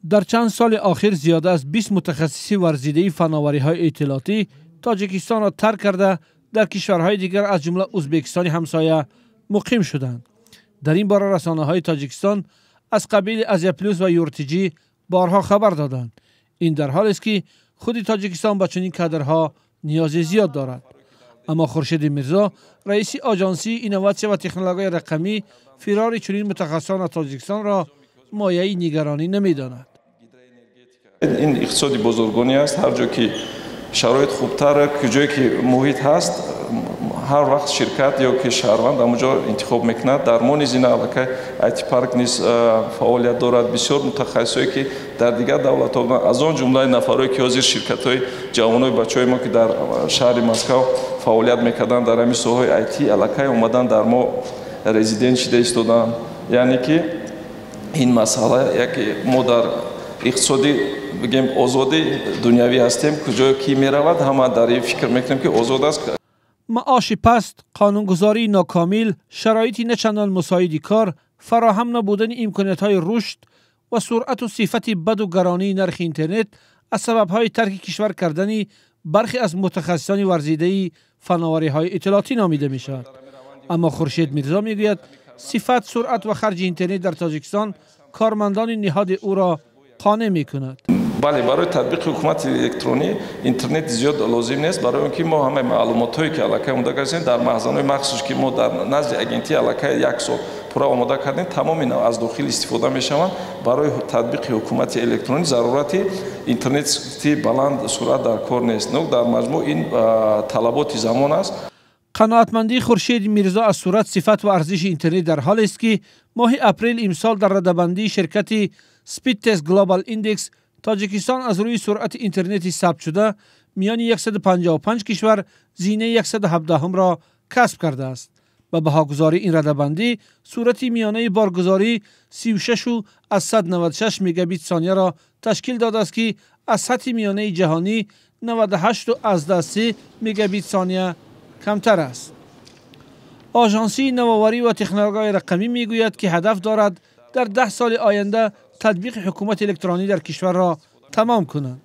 Дар чанд соли охир зиёда аз 20 мутахассиси варзидаи фановариҳои иттилоотӣ Тоҷикистонро тарк карда, дар кишварҳои дигар, аз ҷумла Ӯзбекистони ҳамсоя, муқим шуданд. Дар ин бора расонаҳои Тоҷикистон аз қабили Азия Плюс ва ЮРТИ борҳо хабар доданд. Ин дар ҳолест, ки худи Тоҷикистон ба чунин кадрҳо ниёзи зиёд дорад. Аммо Хуршеди Мирзо, раиси Оҷонсии инноватсия ва технологияи рақамӣ, фирори чунин мутахассисон аз Тоҷикистонро мояи нигаронӣ намедонад. Ин иқтисоди бозоргонӣ аст. Ҳар ҷо ки шароит хубтар, ҷое ки муҳит ҳаст, ҳар вақт ширкат ё ки шаҳрванд ҳамонҷо интихоб мекунад. Дар мо низ ина аллакай IT парк низ фаъолият дорад. Бисёр мутахассисое, ки дар дигар давлатҳо буданд, аз он ҷумлаи нафарое, ки ҳозир ширкатҳои ҷавонои бачаҳои мо, ки дар шаҳри Москав фаъолият мекарданд дар ҳамин соҳаҳои IT, аллакай омадан дар мо резидент шида истоданд. Яъне ки ин масъала яке мо дар иқтисоди, бигем, озоди дунявӣ ҳастем. Куҷое ки меравад, ҳама дар ин фикр мекунем, ки озод аст. Маоши паст, қонунгузории нокомил, шароити начандон мусоиди кор, фароҳам набудани имкониятҳои рушд ва суръату сифати баду гаронии нархи интернет аз сабабҳои тарки кишвар кардани бархе аз мутахассисони варзидаи фановариҳои иттилоотӣ номида мешавад. Аммо Хуршед Мирзо мегӯяд, сифат, суръат ва харҷи интернет дар Тоҷикистон кормандони ниҳоди ӯро қонеъ мекунад. Бале, барои татбиқи ҳукумати электронӣ интернет зиёд лозим нест, барои он ки мо ҳамаи маълумотҳое, ки аллакай омода кардем дар маҳзанҳои махсус, ки мо дар назди агентӣ аллакай як сол пурра омода кардем, тамоми аз дохил истифода мешаванд. Барои татбиқи ҳукумати электронӣ зарурати интернети баланд суръат дар кор нест. Но дар маҷмӯъ ин талаботи замон аст. Қаноатмандии Хуршеди Мирзо аз сурат, сифат ва арзиши интернет дар ҳолест, ки моҳи апрели имсол дар радабандии ширкати Speedtest Global Index Тоҷикистон аз рӯи суръати интернети сабтшуда миёни 155 кишвар зинаи 117-ро касб кардааст. Ба баҳогузории ин радабандӣ, суръати миёнаи боргузорӣ 36,96 мегабит сонияро ташкил додааст, ки аз сатҳи миёнаи ҷаҳонӣ 98,3 мегабит сония камтар аст. Оҷонсии навоварӣ ва технологияи рақамӣ мегӯяд, ки ҳадаф дорад дар 10 соли оянда татбиқи ҳукумати электронӣ дар кишварро тамом кунанд.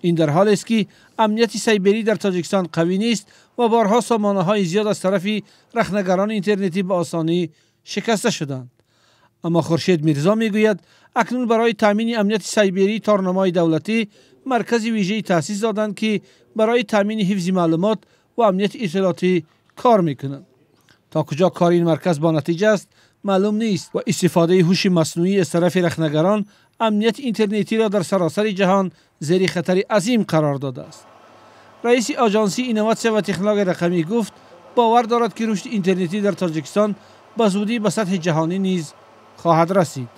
Ин дар ҳолест, ки амнияти сайберӣ дар Тоҷикистон қавӣ нест ва борҳо сомонаҳои зиёд аз тарафи рахнагарони интернетӣ ба осонӣ шикаста шуданд. Аммо Хуршед Мирзо мегӯяд, акнун барои таъмини амнияти сайберии торнамои давлатӣ маркази вижаи таъсис доданд, ки барои таъмини ҳифзи маълумот ва амнияти иттилоотӣ кор мекунанд. То куҷо кори ин марказ бо натиҷа аст, маълум нест ва истифодаи ҳуши маснуӣ аз тарафи рахнагарон амнияти интернетиро дар саросари ҷаҳон зери хатари азим қарор додааст. Раиси Оҷонсии инноватсия ва технологияи рақамӣ гуфт, бовар дорад, ки рушди интернетӣ дар Тоҷикистон ба зудӣ ба сатҳи ҷаҳонӣ низ хоҳад расид.